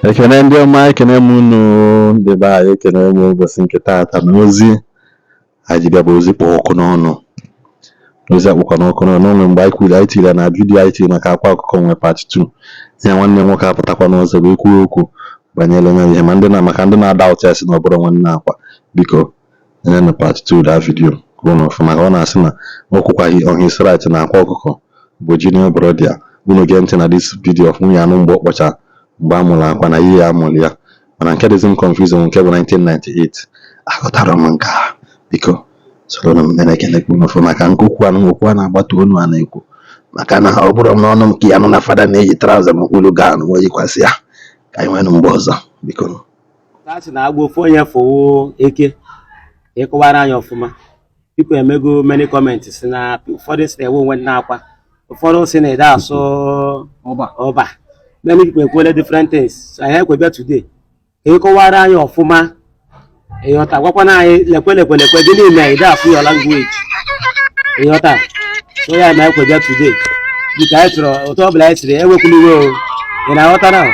Ekene ndị ọma, ekene m unu ndị be anyị, ekene m ụbọchị nke taata na ozi anyị ji bịa bụ ozi kpọ ọkụ n'ọnụ. Ozi akpụkwa n'ọkụ n'ọnụ. Onwe mgbe anyị kwuru, anyị tiri ya na video anyị tiri maka Akwa Ọkụkọ nwe part 2 ya. Nwanne m nwoke apụtakwa n'ụzọ wee kwuo okwu banyere ya ihe ma ndị na maka ndị na-ada ụtụ ya sị na ọ bụrụ nwanne Akwa. Biko nenụ part 2 that video ka unu fụ, maka ọ na-asị na o kwukwaghị on his right na Akwa Ọkụkọ bụ junior brother ya. Unu gee ntị na this video of nwunye anụ mgbe ọ kpọcha mgbe a mụrụ Akwa na ihe ya amụrụ ya. Mana nke dịzi m confusing, nke bụ 1998, aghọtara m nke a. Biko soro m na-ekele ka unu fụ maka nke okwu anụ okwu a na-agbatu onu a na-ekwu, maka na ọ bụrụ m n'ọnụ m ka ya nụ na fada na-eyi trouser m okpuru gown wee yikwasị ya. Ka anyị nwee mgbe ọzọ, biko. A sị na agba ofu onye fụwo eke. Ịkọwara anyị ọfụma. People emego many comments, si na ụfọdụ si na ewe onwe nna Akwa, ụfọdụ si na ede asụ Ọba. Ọba. Many people ekwuole different things, so anyị ekwebịa today ka ịkọwara anyị ọfụma. Ịghọta? Gwakwana anyị lekwe lekwe lekwe gịnị na ede asụ your language. Ịghọta? So ya na ekwebịa today, biko, anyị chọrọ otu ọbụla anyị siri ewekwula iwe o. Ị na-aghọta na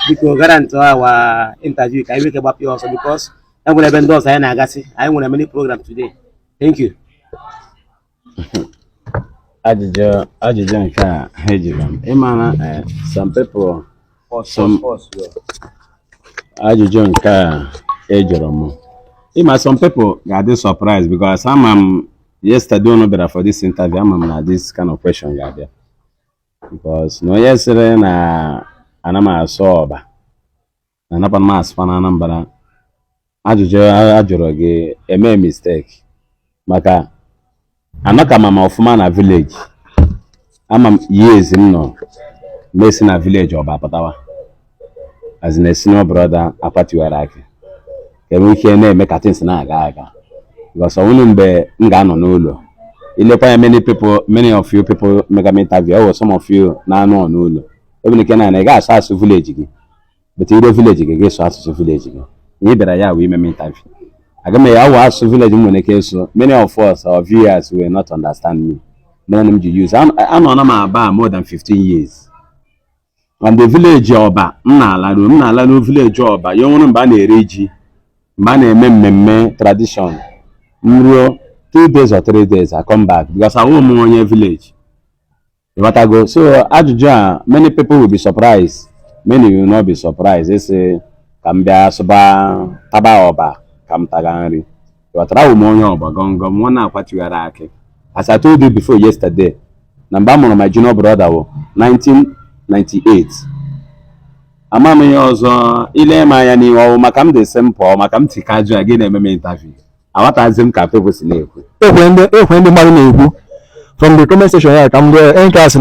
biko grant our interview ka anyị nwee ike gbapụ ya ọsọ, because e nwere ebe ndị ọzọ anyị na-agasị. Anyị nwere many program today. Thank you. Ajụjụ nke a ha ejiri m ịmara, some people, some ajụjụ nke a ejụrụ m ịma, some people ga-adị surprised because ama m yesterday unu bịara for this interview, ama m na this kind of question ga-abịa, because na onye sịrị na ana m asụ Ọba na anakwa m asụkwa na Anambra, ajụjụ a jụrụ gị eme mistake, maka anọka ma m ọfụma na village. Ama m years m nọ mesi na village Ọba pụtawa as in a senior brother akwatiwara aka ka enwee ike na-eme ka things na-aga aga, because ọnwụnụ mgbe m ga-anọ n'ụlọ ilekwa ya. Many people, many of you people mega m interview, ọ some of you na-anọ n'ụlọ enwere ike na ị ga-asụ asụ village gị, but ire village gị ga-esụ asụsụ village gị. Ihe ị bịara ya wee ime m interview, aga m ya awụ asụsụ village m nwere ike ịsụ. Many of us, our viewers, will not understand me. Mere m ji use anọ na m Aba more than 15 years and the village Ọba m na-alaru village Ọba ya nwere mgbe a na-eri ji, mgbe a na-eme mmemme tradition, m ruo 2 days or 3 days, I come back, because ahụ m onye village. Ịghọtago? So ajụjụ a, many people will be surprised, many will not be surprised. Ịsị ka m bịa sụba taba Ọba ka m taga nri. Ịghọtara? Awụ m onye Ọba gọngọm nwa na-akwatighara akị. As I told you before yesterday, na mgbe a mụrụ my junior brother wụ 1998. Ama m ihe ọzọ ile m anya n'ihu ọwụ maka m dị simple, maka m tikaju a gị na-eme m interview. Aghọtazi m ka people si na-ekwu. Ekwe ndị mmadụ na-ekwu from the comment section ya ka m rịọ nke a sị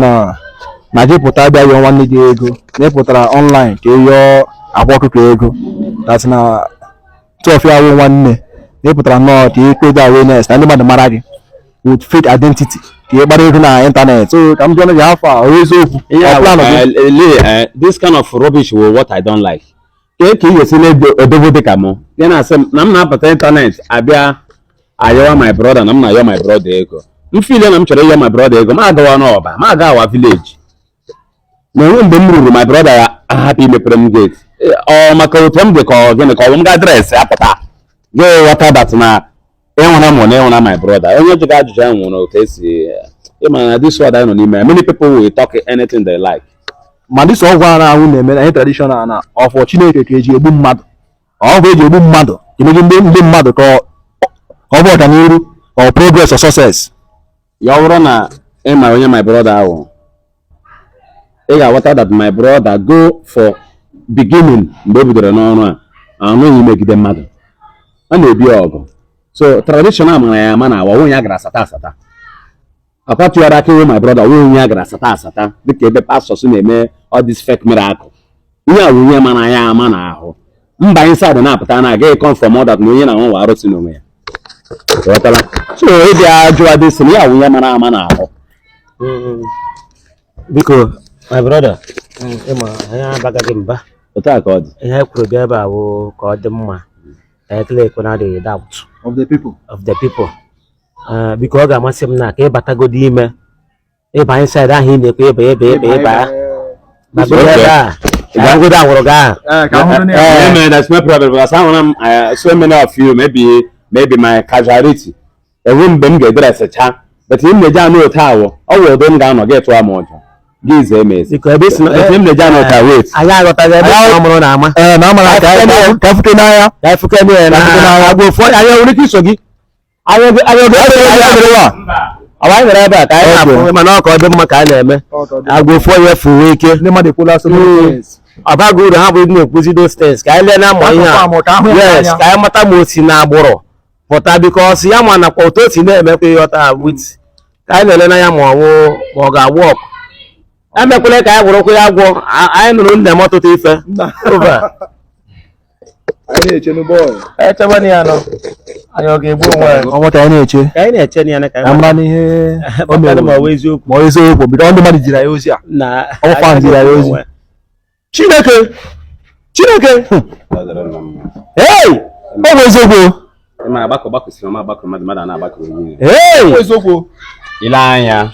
na gị pụta bịa yọọ nwanne gị ego, na ị pụtara online ka ị yọọ Akwa Ọkụkọ ego, that's na tụọfịa awụ nwanne, na ị pụtara nnọọ ka ị create awareness na ndị mmadụ mara gị with fake identity ka ị gbara ego na internet. So ka m jụọ gị, afọ a ọ eziokwu? Ihe Ọ a plan gị? Lee, this kind of rubbish will what I don't like. Ka ị ga-esi na-edobo dị ka mụ gị na-asị m na m na-apụta internet abịa ayọwa my brother, na m na-ayọ my brother ego. M feel na m chọrọ ịyọ my brother ego, m agawa n'Ọba, m aga awa village, na onwe mgbe m ruru, my brother ya ahapụ imepere m gate. Ọ maka otu m dị ka ọ gịnị ka ọ bụ m ga dress apụta gị ghọta that na ịhụna mụ na ịhụna my brother. Onye jụrụ ajụjụ ahụ nwere otu esi ịma na this world anyị nọ n'ime ya, many people will talk anything they like. Ma dịsa ọgwụ a na-ahụ na-eme na ihe traditional na ọfọ Chineke ka eji egbu mmadụ, ọgwụ eji egbu mmadụ emeji ndị mmadụ ka ọ bụ ọganiru or progress or success. Ya ọ bụrụ na ịma onye my brother ahụ, ị ga-aghọta that my brother go for beginning mgbe o bidoro n'ọrụ a anụghị imegide mmadụ, ọ na-ebi ọgụ. So traditional mara ya ama na awa nwunye a gara asata asata akwatụghara aka iwe my brother nwunye ya gara asata asata, dịka ebe pastors na-eme all this fake miracle. Ihe a wunye mara ya ama na ahụ mba inside na-apụta na agaghị confirm that na onye na nwa arụsị n'onwe ya. Ghọtara? So ịbịa jụwa dị ya wunye mara ama na ahụ. Biko, my brother, ịma anyị abagaghị mba. Otu a ka ọ dị. Ihe anyị kwuru bịa ebe a wụ ka ọ dị mma ka anyị clear ekwe na the doubt of the people. Of the people. Biko, ọ ga-amasị m na ka ịbatagodi ime ịba inside ahụ ị na-ekwe ịba ịba ịba ịba bagoro ebe a. Ka ngwụda agwụrụ gị aha. Ee, ka ahụrụ na ya. Yeah, man, that's no problem because I want so many of you, maybe my casualty. Enwe mgbe m ga-edress cha, but m na-eji anụ otu awụ, ọ wụ ụdị m ga-anọ gị tụọ m ụjọ. Gị zee m ezi. Biko ebe isi na But m na-eji anụ otu a, wait. Anyị aghọtaghị ebe isi na ọ mụrụ na ama. Ee, na amara ka afuke n'anya. Ka anyị fụke ya na agwa ofu anyị nwere ike iso gị. Anyị anyị nwere ebe a ka anyị na-afụ mana ọ ka ọ dị mma ka anyị na-eme. Agwa ofu onye fuwe ike. Ndị mmadụ ekwula so many things. Ọ baghị uru ha bụ ndị na-ekwuzi those things ka anyị lee na amụ ihe a. Ka ahụ ya Yes, n'anya. ka anyị mata ma o si n'agbụrụ pụta, because ya ma nakwa otu o si na-emekwa ịghọta with ka anyị na-ele n'anya ma ọ wụ ma ọ ga-agwọ ọkụ emekwala ka anyị gwụrụkwa ya gwọ. Anyị nụrụ nne m ọtụtụ ife. Over. Anyị na-eche n'ụbọyị. Echebe ya nọ anyị ọ ga-egbu onwe anyị. Ọnwa ka anyị na-eche. Ka anyị na-eche ya na ka Ka anyị mara n'ihe o mata ma ọ bụ mere. Eziokwu. Ma ọ eziokwu, because ndị mmadụ jiri anyị ozi a. Na Ọ fan jiri anyị ozi. Chineke! Chineke! Hey! Ọ bụ eziokwu. Ịma agbakọ gbakọsiri ọma agbakọ mmadụ mmadụ a na-agbakọ onye. Hey! Ọ bụ eziokwu. Ile anya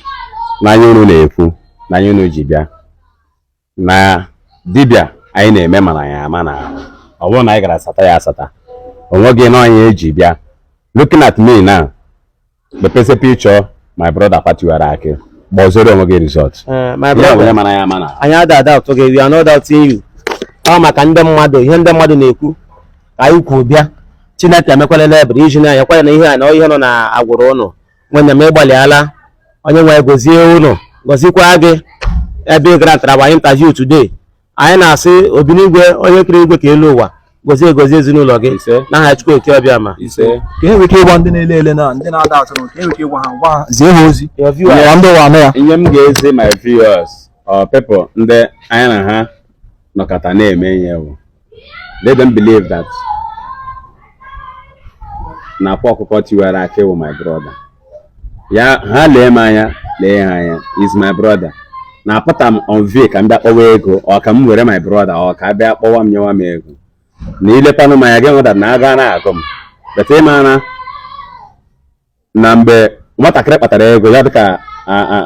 n'anya unu na-ekwu n'anya unu ji bịa na dibịa anyị na-eme mana anyị ama na ọ bụrụ na anyị gara asata ya asata onweghị na onye eji bịa. Looking at me now, mepese picture my brother kwatiwara akị gbọzoro onwe gị result. My ya brother, were mara ya ama na anyị ada ada ụtọ gị, we are not doubting you. Ọ maka ndị mmadụ, ihe ndị mmadụ na-ekwu ka anyị kwuo bịa. Chineke emekwala ebere iji na ya na ihe a na ihe nọ na agwụrụ ụnụ. Nwanne m, ịgbalịala. Onye nwe gozie ụnụ, gọzikwa gị ebe ị grantara anyị interview today. Anyị na-asị obinigwe onye kere igwe ka elu ụwa gozie gozie ezinụlọ gị Ise. n'aha Chukwu Eke Ọbịama. Ise. Ka e nwere ike ịgwa ndị na-ele ele na ndị na-ada atụrụ, ka e nwere ike ịgwa ha, gwa ha, zie ha ozi. Your viewers. Ka ndị ụwa anụ ya. Ihe m ga-ezi my viewers or people ndị anyị na ha nọkọta na-eme ihe bụ, let them believe that na Akwa Ọkụkọ Tiwara Akị wụ my brother. Ya ha lee m anya, lee ha anya, is my brother. Na apụta m on v ka m bịa kpọwa ego, ọ ka m were my brother, ọ ka bịa kpọwa m nyewa m ego na ilepanụ m anya gị nweta na aga na-agụ m. But ị mara na mgbe nwatakịrị kpatara ego ya dịka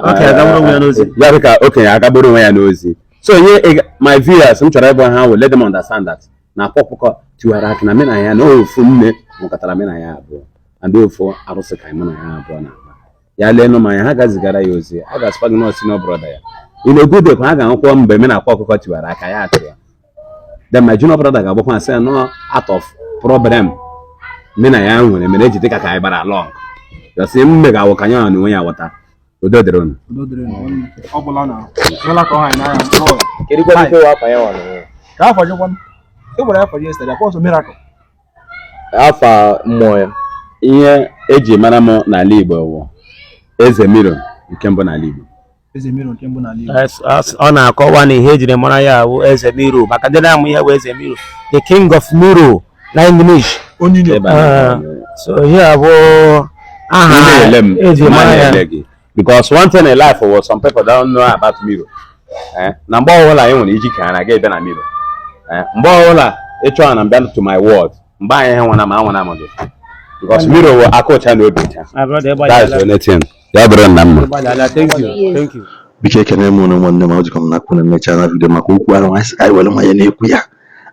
Okenye agagburu onwe ya n'ozi. Ya dịka okenye agagburu onwe ya n'ozi. So ihe my viewers m chọrọ ịgwa ha wụ, let them understand that na Akwa Ọkụkọ Tiwara Akị na mụ na ya na ofu nne mụkọtara mụ na ya abụọ and ofu arụsị ka mụ na ya abụọ na-akpa. Ya leenụ m anya, ha ga-zigara ya ozi, ha ga-asịkwa gị nọọsụ senior brother ya in a good day kwa ha ga-ahụkwa mgbe mụ na Akwa Ọkụkọ Tiwara Aka ya atụ ya. Then my junior brother ga-agbakwa asị ya no out of problem mụ na ya nwere mere eji dịka ka anyị gbara along. Just m mega awụ ka anya na onwe ya ghọta. Udo dịrị unu. Udo dịrị unu. Ọ bụla na ọbụla ka ọ hanyị n'anya. Kedu kwa ife wa afa ya nwa n'onwe ya? Ka afọ gị kwanụ? Ị gwara ya afọ gị yesterday, Apostle Miracle. Afa mmụọ ya, ihe eji mara m n'ala Igbo wụ Eze Miro nke mbụ n'ala Igbo. Eze Miro nke mbụ n'ala Igbo. Ọ na-akọwa na ihe ejiri mara ya bụ Eze Miro, maka ndị na-amụ ihe bụ Eze Miro, the king of Miro na English. Onyinyo. Ebe a. So ihe a bụ aha Ị na-ele m, eji ma mara ya. na-ele gị, because one thing in life was some people don't know about Miro. Eh, na mgbe ọbụla anyị nwere iji ka na ga-ebịa na Miro. Eh, mgbe ọbụla ị chọrọ na mbịa to my world, mgbe anyị nwena ma anwana m gị, because Miro wụ aka ụcha na obi ụcha. My brother, That's the only thing. Ya bụrụ na mma. ịgbalịala. Thank you, thank you. Biko, ekene m unu ụmụnne m. Ojikọ m nakwu na emechaa na video maka okwu ahụ anyị sị ka anyị were nwayọ na-ekwu ya.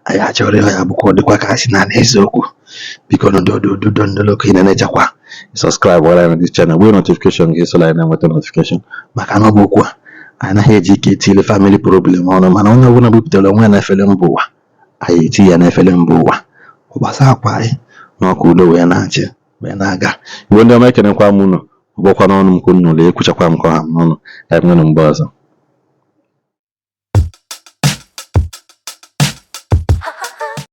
Anyị achọrọ ịhụ ya bụkwa ọ dịkwa ka a sị na eziokwu. Biko nọdụ ndoloko ị na-enechakwa subscribe wara na this channel wee notification gị sola anyị na-enweta notification, maka na ọ bụ okwu a anyị anaghị eji ike etile family problem ọnụ, mana onye ọbụla bupụtara onwe ya n'efere mba ụwa, anyị eti ya n'efere mba ụwa. Ọ gbasa akwa anyị na ọka udo wee na-achị wee na-aga. Igbo ndị ọma, ekenekwa m unu. Ọgbọkwa n'ọnụ m ka unu nụrụ, ekwuchakwa m ka ọha m n'ọnụ. Ka anyị nwere mgbe ọzọ.